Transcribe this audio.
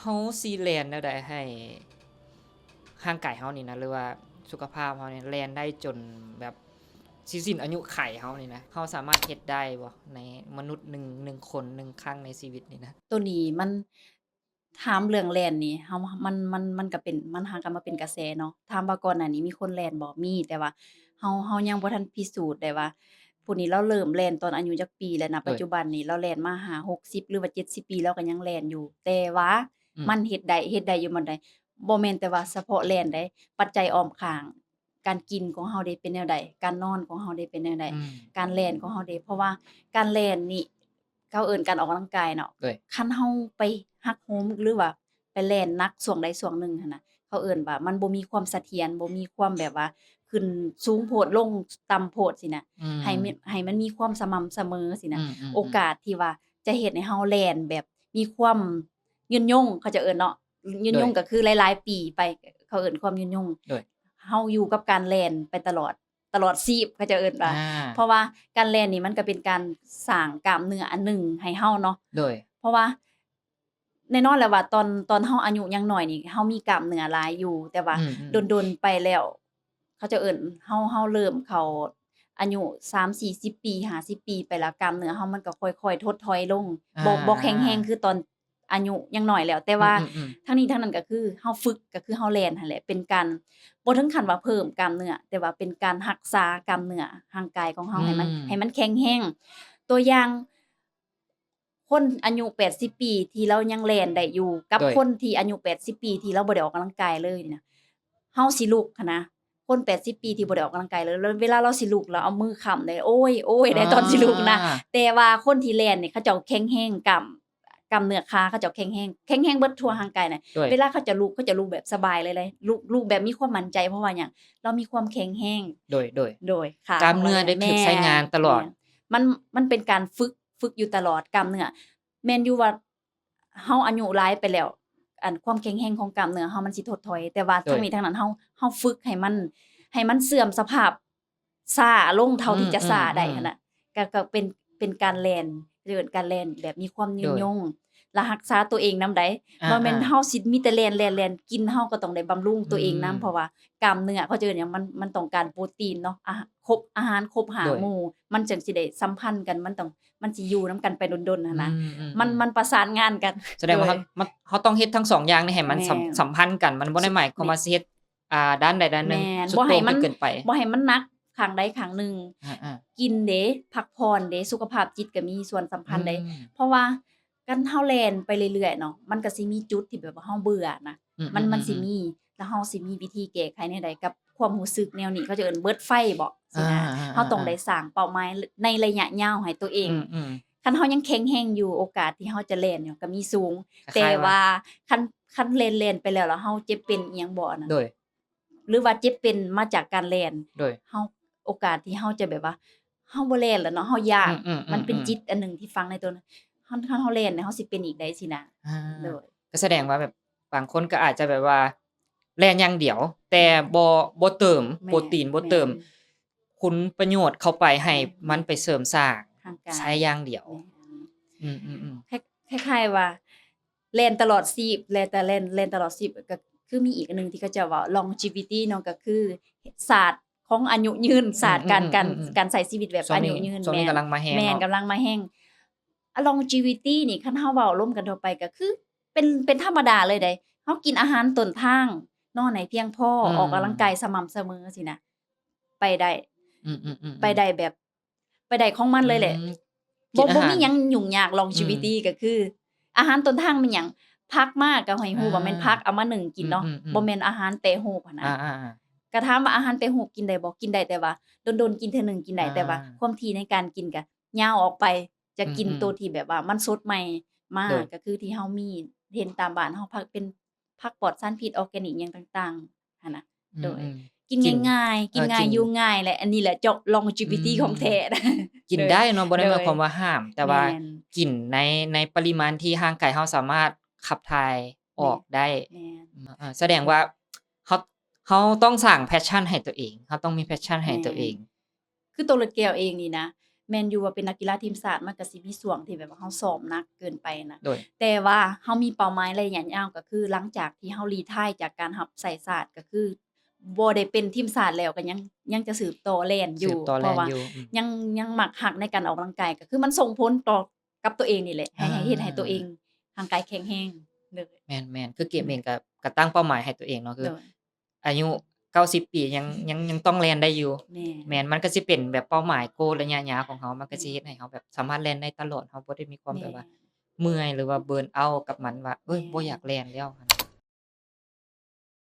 ເຮົາຊິແລ່ນແນວໃດໃຫ້ຮ່າງກາຍເຮົານີ້ນະ ຫຼືວ່າສຸຂະພາບເຮົານີ້ແລ່ນໄດ້ຈົນແບບຊິສິ້ນອາຍຸໄຂເຮົານີ້ນະ? ເຮົາສາມາດເຮັດໄດ້ບໍ່ ໃນມະນຸດໜຶ່ງ ໜຶ່ງຄົນ ໜຶ່ງຄັ້ງໃນຊີວິດນີ້ນະ? ໂຕນີ້ມັນ ຖາມເລື່ອງແລ່ນນີ້ ເຮົາ ມັນ ມັນ ມັນກະເປັນ ມັນຫາກະມາເປັນກະແສເນາະ. ຖາມວ່າກ່ອນໜ້ານີ້ມີຄົນແລ່ນບໍ່? ມີ ແຕ່ວ່າເຮົາ ເຮົາຍັງບໍ່ທັນພິສູດໄດ້ວ່າ ຜູ້ນີ້ລາວເລີ່ມແລ່ນຕອນອາຍຸຈັກປີແລ້ວນະ. ໂດຍ ປັດຈຸບັນນີ້ລາວແລ່ນມາຫ້າຫົກສິບ ຫຼືວ່າເຈັດສິບປີ ລາວກະຍັງແລ່ນຢູ່. ແຕ່ວ່າ ອືມ ມັນເຮັດໄດ້ ເຮັດໄດ້ຢູ່ບ່ອນໃດ? ບໍ່ແມ່ນແຕ່ວ່າສະເພາະແລ່ນໃດ ປັດໄຈອ້ອມຂ້າງ ການກິນຂອງເຮົາເດ ເປັນແນວໃດ? ການນອນຂອງເຮົາເດ ເປັນແນວໃດ? ອືມ ການແລ່ນຂອງເຮົາເດ? ເພາະວ່າການແລ່ນນີ້ ເຂົາເອີ້ນການອອກກຳລັງກາຍເນາະ. ໂດຍ ຄັນເຮົາໄປຫັກໂຫມ ຫຼືວ່າໄປແລ່ນໜັກຊ່ວງໃດຊ່ວງໜຶ່ງຫັ້ນນະ ເຂົາເອີ້ນວ່າມັນບໍ່ມີຄວາມສະຖຽນ ບໍ່ມີຄວາມແບບວ່າຂຶ້ນສູງໂພດ ລົງຕ່ຳໂພດຊີ້ນະ. ອືມ ໃຫ້ມັນ ໃຫ້ມັນມີຄວາມສະໝ່ຳສະເໝີຊີ້ນະ. ອືມໆໆ ໂອກາດທີ່ວ່າຈະເຮັດໃຫ້ເຮົາແລ່ນແບບມີຄວາມຍືນຍົງ ເຂົາເຈົ້າເອີ້ນເນາະ. ຍືນຍົງ ໂດຍ ກະຄືຫຼາຍໆປີໄປ ເຂົາເອີ້ນຄວາມຍືນຍົງ. ໂດຍ ເຮົາຢູ່ກັບການແລ່ນໄປຕະຫຼອດ ຕະຫຼອດຊີບ ເຂົາເຈົ້າເອີ້ນວ່າ. ອ່າ ເພາະວ່າການແລ່ນນີ້ມັນກະເປັນການສ້າງກ້າມເນື້ອອັນໜຶ່ງໃຫ້ເຮົາເນາະ. ໂດຍ ເພາະວ່າແນ່ນອນແຫຼະວ່າຕອນ ຕອນເຮົາອາຍຸຍັງນ້ອຍນີ້ ເຮົາມີກ້າມເນື້ອຫຼາຍຢູ່ ແຕ່ວ່າ ອືມໆ ດົນໆໄປແລ້ວ ເຂົາເຈົ້າເອີ້ນ ເຮົາ ເຮົາເລີ່ມເຂົ້າອາຍຸສາມສີ່ສິບປີ ຫ້າສິບປີໄປແລ້ວ ກ້າມເນື້ອເຮົາມັນກະຄ່ອຍໆ ທົດຖອຍລົງ ບໍ່ ອ່າ ບໍ່ແຂງແຮງຄືຕອນ ອາຍຸຍັງນ້ອຍແລ້ວ ແຕ່ວ່າ ອືມໆໆ ທັງນີ້ທັງນັ້ນກະຄືເຮົາຝຶກ ກະຄືເຮົາແລ່ນຫັ້ນແຫຼະ ເປັນການ ບໍ່ເຖິງຂັ້ນວ່າເພີ່ມກ້າມເນື້ອ ແຕ່ວ່າເປັນການຮັກສາກ້າມເນື້ອຮ່າງກາຍຂອງເຮົາ ອືມ ໃຫ້ມັນ ໃຫ້ມັນແຂງແຮງ. ຕົວຢ່າງ ຄົນອາຍຸແປດສິບປີທີ່ລາວຍັງແລ່ນໄດ້ຢູ່ ກັບ ໂດຍ ຄົນທີ່ອາຍຸແປດສິບປີທີ່ລາວບໍ່ໄດ້ອອກກຳລັງກາຍເລີຍນີ້ນະ ເຮົາຊິລຸກຫັ້ນນະ ຄົນແປດສິບປີທີ່ບໍ່ໄດ້ອອກກຳລັງກາຍເລີຍ ແລ້ວເວລາລາວຊິລຸກ ລາວເອົາມືຄ້ຳໄດ້ ໂອ້ຍ ໂອ້ຍ ໄດ້ຕອນຊິລຸກນະ. ອ່າ ແຕ່ວ່າຄົນທີ່ແລ່ນນີ້ ເຂົາເຈົ້າແຂງແຮງ ກ້າມ ກ້າມເນື້ອຂາເຂົາເຈົ້າແຂງແຮງ ແຂງແຮງເບິດທົ່ວຮ່າງກາຍນະ. ໂດຍ ເວລາເຂົາເຈົ້າລຸກ ເຂົາເຈົ້າລຸກແບບສະບາຍເລີຍ ລຸກ ລຸກແບບມີຄວາມໝັ້ນໃຈ ເພາະວ່າຫຍັງ? ລາວມີຄວາມແຂງແຮງ. ໂດຍ ໂດຍ ໂດຍ ຂາ ກ້າມເນື້ອໄດ້ຖືກໃຊ້ງານຕະຫຼອດ. ແມ່ນ ແມ່ນ ມັນ ມັນເປັນການຝຶກ ຝຶກຢູ່ຕະຫຼອດ ກ້າມເນື້ອ ແມ່ນຢູ່ວ່າ ເຮົາອາຍຸຫຼາຍໄປແລ້ວ ອັນ ຄວາມແຂງແຮງຂອງກ້າມເນື້ອເຮົາມັນຊິທົດຖອຍ ແຕ່ວ່າ ໂດຍ ທັງນີ້ທັງນັ້ນ ເຮົາ ເຮົາຝຶກໃຫ້ມັນ ໃຫ້ມັນເສື່ອມສະພາບຊ້າລົງເທົ່າທີ່ຈະຊ້າໄດ້ຫັ້ນນະ ອືມໆໆ ກະ ກະເປັນ ເປັນການແລ່ນ ເອີ້ນການແລ່ນແບບມີຄວາມຍືນຍົງ ໂດຍ ແລະ ຮັກສາຕົວເອງນຳໃດ ອ່າໆ ບໍ່ແມ່ນເຮົາຊິມີແຕ່ແລ່ນ ແລ່ນ ແລ່ນ ກິນເຮົາກະຕ້ອງໄດ້ບຳລຸງຕົວເອງນຳ ອືມ ເພາະວ່າກ້າມເນື້ອເຂົາເອີ້ນຫຍັງ ມັນ ມັນຕ້ອງການໂປຣຕີນເນາະ ອາ ຄົບ ອາຫານຄົບຫ້າ ໂດຍ ໝູ່ ມັນຈັ່ງຊິໄດ້ສຳພັນກັນ ມັນຕ້ອງ ມັນຊິຢູ່ນຳກັນໄປດົນໆຫັ້ນນະ ອືມໆໆ ມັນ ມັນປະສານງານກັນ. ສະແດງວ່າ ໂດຍ ເຮົາ ມັນ ເຮົາຕ້ອງເຮັດທັງສອງຢ່າງນີ້ໃຫ້ມັນ ແມ່ນ ສຳ ສຳພັນກັນ ມັນບໍ່ໄດ້ໝາຍຄວາມວ່າ ແມ່ນ ຊິເຮັດ ອ່າ ດ້ານໃດດ້ານໜຶ່ງ ແມ່ນ ບໍ່ໃຫ້ມັນ ສຸດໂຕ່ງເກີນໄປ ບໍ່ໃຫ້ມັນໜັກຂ້າງໃດຂ້າງໜຶ່ງ. ອ່າໆ ກິນເດ ພັກຜ່ອນເດ ສຸຂະພາບຈິດກະມີສ່ວນສຳຄັນເດ ອືມ ເພາະວ່າ ຄັນເຮົາແລ່ນໄປເລື້ອຍໆເນາະ ມັນກະຊິມີຈຸດທີ່ແບບວ່າເຮົາເບື່ອນະ ອືມໆໆ ມັນ ມັນຊິມີ ແລ້ວເຮົາຊິມີວິທີແກ້ໄຂແນວໃດກັບຄວາມຮູ້ສຶກແນວນີ້ ເຂົາຈະເອີ້ນເບີນໄຟເບາະ ຊີ້ນະ ອ່າໆໆໆ ເຮົາຕ້ອງໄດ້ສ້າງເປົ້າໝາຍໃນໄລຍະຍາວໃຫ້ຕົວເອງ ອືມໆ ຄັນເຮົາຍັງແຂງແຮງຢູ່ ໂອກາດທີ່ເຮົາຈະແລ່ນນີ້ກະມີສູງ ຄ້າຍໆ ແຕ່ວ່າ ວ່າ ຄັນ ຄັນແລ່ນໆໄປແລ້ວ ແລ້ວເຮົາເຈັບເປັນອີ່ຫຍັງບໍ່ນະ ໂດຍ ຫຼືວ່າເຈັບເປັນມາຈາກການແລ່ນ ໂດຍ ເຮົາ ໂອກາດທີ່ເຮົາຈະແບບວ່າ ເຮົາບໍ່ແລ່ນແລ້ວເນາະ ເຮົາຢ້ານ ອືມໆໆໆ ມັນເປັນຈິດອັນໜຶ່ງທີ່ຝັງໃນຕົວ ຄັນ ຄັນເຮົາແລ່ນແລ້ວເຮົາຊິເປັນອີກໃດຊີ້ນະ ອ່າ ໂດຍ ກະສະແດງວ່າແບບ ບາງຄົນກະອາດຈະແບບວ່າ ແລ່ນຢ່າງດຽວ ແຕ່ບໍ່ ບໍ່ເຕີມ ແມ່ນ ໂປຣຕີນ ບໍ່ເຕີມ ແມ່ນ ຄຸນປະໂຫຍດເຂົ້າໄປ ໃຫ້ ແມ່ນ ມັນໄປເສີມສ້າງ ຮ່າງກາຍ ໃຊ້ຢ່າງດຽວ ແມ່ນ ອືມໆໆ ຄ້າຍ ຄ້າຍໆວ່າ ແລ່ນຕະຫຼອດຊີບ ແລ່ນແຕ່ແລ່ນ ແລ່ນຕະຫຼອດຊີບ ກະຄືມີອີກອັນໜຶ່ງທີ່ເຂົາເຈົ້າເວົ້າ longevity ເນາະ ກະຄືສາດຂອງອາຍຸຍືນ ສາດການ ອືມໆໆໆ ການ ການໃຊ້ຊີວິດແບບອາຍຸຍືນ ຊ່ວງນີ້ ແມ່ນ ກຳລັງມາແຮງ ແມ່ນ ເນາະ ກຳລັງມາແຮງ. ອາ longevity ນີ້ ຄັນເຮົາເວົ້າລົມກັນທົ່ວໄປ ກະຄືເປັນ ເປັນທຳມະດາເລີຍເດ້ ເຮົາກິນອາຫານຕົ້ນທາງ ນອນໃຫ້ພຽງພໍ ອືມ ອອກກຳລັງກາຍສະໝ່ຳສະເໝີ ຊີ້ນະ ໄປໄດ້ ອືມໆໆໆ ໄປໄດ້ແບບ ໄປໄດ້ຂອງມັນເລີຍແຫຼະ ອືມ ບໍ່ ກິນອາຫານ ບໍ່ມີຫຍັງຫຍຸ້ງຍາກ longevity ອືມ ກະຄື ອາຫານຕົ້ນທາງແມ່ນຫຍັງ? ຜັກມາກະໃຫ້ຮູ້ວ່າແມ່ນຜັກ ອ່າ ເອົາມາໜຶ້ງກິນເນາະ ອືມໆໆ ບໍ່ແມ່ນອາຫານແປຮູບຫັ້ນນະ ອ່າໆໆ ກະຖາມວ່າອາຫານແປຮູບກິນໄດ້ບໍ່? ກິນໄດ້ ແຕ່ວ່າດົນໆກິນເທື່ອໜຶ່ງກິນໄດ້ ອ່າ ແຕ່ວ່າຄວາມຖີ່ໃນການກິນກະຍາວອອກໄປ ຈະກິນ ອືມໆ ໂຕທີ່ແບບວ່າມັນສົດໃໝ່ມາ ໂດຍ ກະຄືທີ່ເຮົາມີ ເຫັນຕາມບ້ານເຮົາ ຜັກເປັນ ຜັກປອດສານພິດ ອອກແກນິກ ຫຍັງຕ່າງໆຫັ້ນນະ ອືມໆ ໂດຍ ກິນ ກິນງ່າຍໆ ເອີ ກິນງ່າຍ ກິນ ຢູ່ງ່າຍ ແລະ ອັນນີ້ແຫຼະເຈົ້າ longevity ອືມ ຂອງແທ້ ກິນໄດ້ເນາະ ບໍ່ໄດ້ ໂດຍ ໝາຍຄວາມວ່າຫ້າມ ແຕ່ວ່າ ແມ່ນ ກິນໃນ ໃນປະລິມານທີ່ຮ່າງກາຍເຮົາສາມາດຂັບຖ່າຍອອກໄດ້ ແມ່ນ ເອີ ສະແດງວ່າເຮົາ ເຮົາຕ້ອງສ້າງ passion ໃຫ້ຕົວເອງ ເຮົາຕ້ອງມີ passion ໃຫ້ ແມ່ນ ຕົວເອງ ຄືໂຕລະແກ້ວເອງນີ້ນະ ແມ່ນຢູ່ວ່າເປັນນັກກິລາທີມຊາດ ມັນກໍຊິມີຊ່ວງທີ່ແບບວ່າເຮົາຊ້ອມໜັກເກີນໄປນະ ໂດຍ ແຕ່ວ່າເຮົາມີເປົ້າໝາຍໄລຍະຍາວ ກໍຄືຫຼັງຈາກທີ່ເຮົາລີ້ທາຍຈາກການຮັບໃຊ້ຊາດ ກໍຄືບໍ່ໄດ້ເປັນທີມຊາດແລ້ວ ກໍຍັງ ຍັງຈະສືບຕໍ່ແລ່ນຢູ່ ສືບຕໍ່ແລ່ນຢູ່ ເພາະວ່າຍັງ ຍັງມັກຮັກໃນການອອກກຳລັງກາຍ ກໍຄືມັນສົ່ງຜົນຕໍ່ກັບຕົວເອງນີ້ແຫຼະ ໃຫ້ ໃຫ້ເຮັດໃຫ້ຕົວເອງຮ່າງກາຍແຂງແຮງເລີຍ ແມ່ນໆ ຄືເກມເອງກໍ ກໍຕັ້ງເປົ້າໝາຍໃຫ້ຕົວເອງເນາະ ຄືອາຍຸເກົ້າສິບປີຍັງ ຍັງ ຍັງຕ້ອງແລ່ນໄດ້ຢູ່ ແມ່ນ ແມ່ນ ມັນກໍຊິເປັນແບບເປົ້າໝາຍ goal ໄລຍະຍາວຂອງເຮົາ ມັນກໍຊິເຮັດໃຫ້ເຮົາແບບສາມາດແລ່ນໄດ້ຕະຫຼອດ ເຮົາບໍ່ໄດ້ມີຄວາມແບບວ່າເມື່ອຍ ຫຼືວ່າ burn out ກັບມັນວ່າ ເອີຍ ບໍ່ຢາກແລ່ນແລ້ວ